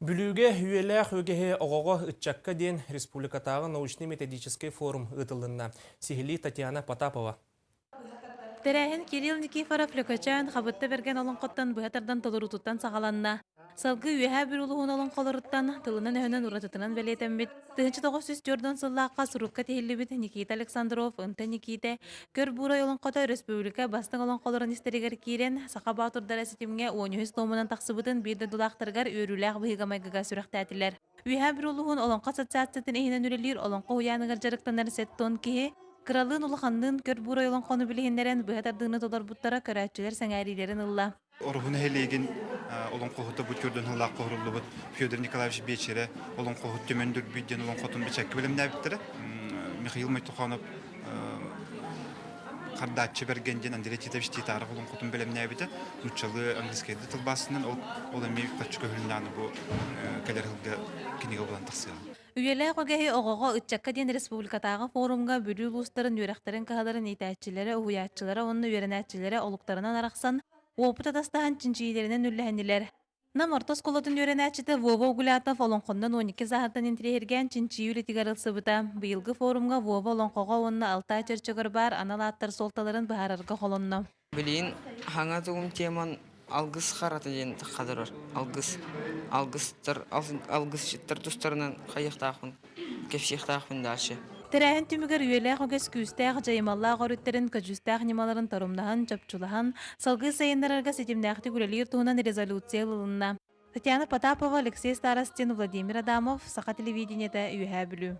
Бүлүүгэ үйэлээх үгэһи оҕоҕо ыччакка диэн республикатааҕы научнай-методическай форум ыытылынна. Сиһилии Татьяна Потапова. Тэрээһин Кирилл Никифоров Лөкөчөөн Хабытта Бэргэн олоҥхоттон быһа тардан толоруутуттан саҕаланна. Салгыы Үөһээ Бүлүү улууһун олоҥхолоруттан тылынан-өһүнэн уратытынан бэлиэтэммит 1944 сыллаахха сурукка тиһиллибит Никита Александров Ынта Никиитэ Көр Буурай олоҥхото өрөспүүбүлүкэ бастыҥ олоҥхолорун истэригэр киирэн, саха боотурдара ситимҥэ уон үһүс туомунан тахсыбытын биир дойдулаахтарыгар үөрүүлээх быһыыга-майгыга сүрэхтээтилэр. Үөһээ Бүлүү улууһун Олоҥхо ассоциациятын иһинэн үлэлиир олоҥхо уһуйааныгар дьарыктанар сэттэ киһи кыралыын-улаханныын Көр Буурай олоҥхону билиһиннэрэн быһа тардыыны толорбуттара көрөөччүлэр сэҥээриилэрин ылла. Ороһу нэһилиэгин олоҥхоһута бу төрдүн сыллаах хоһуруллубут Федор Николаевич Биэчэрэ олоҥхоһут Түмэн Дүрбүй диэн олоҥхотун бэчээккэ бэлэмнээбиттэрэ. Михаил Мойтохонов Хардааччы Бэргэн диэн Андрей Титович Титаров олоҥхотун бэлэмнээбитэ. Нууччалыы английскайдыы тылбаасынан ол, ол эмиэ үп-харчы көһүлүннэҕинэ бу кэлэр сылга кинигэ буолан тахсыаҕа. Үйэлээх үгэһи оҕоҕо, ыччакка диэн республикатааҕы форумҥа Бүлүү улуустарын үөрэхтэрин кыһаларын иитээччилэрэ, уһуйааччылара уонна үөрэнээччилэрэ олуктарынан арахсан, уопут атастаһан чинчийиилэринэн үллэһиннилэр. Нам орто оскуолатын үөрэнээччитэ Вова Угулятов олоҥхоннон 12 сааһыттан интириэһиргээн чинчийии үлэтигэр ылсыбыта. Быйылгы форумҥа Вова олоҥхоҕо уонна Алтай чөрчөгөр баар анал ааттар суолталарын быһаарарга холонно. Билигин хаҥа тугум теман алгыс харата диэн хатарар. Алгыс алгыстар алгысчыттар тустарынан хайыахтаахпын кэпсиэхтаахпын дальше. Тэрээһин түмүгэр үйэлээх үгэс күүстээх дьайымаллаах өрүттэрин көдьүүстээх ньымаларын торумнаһан, чопчулаһан, салгыы сайыннарарга ситимнээхтик үлэлиир туһунан резолюция ылылынна. Татьяна Потапова, Алексей Старостин, Владимир Адамов, Саха телевидениетэ, Үөһээ Бүлүү.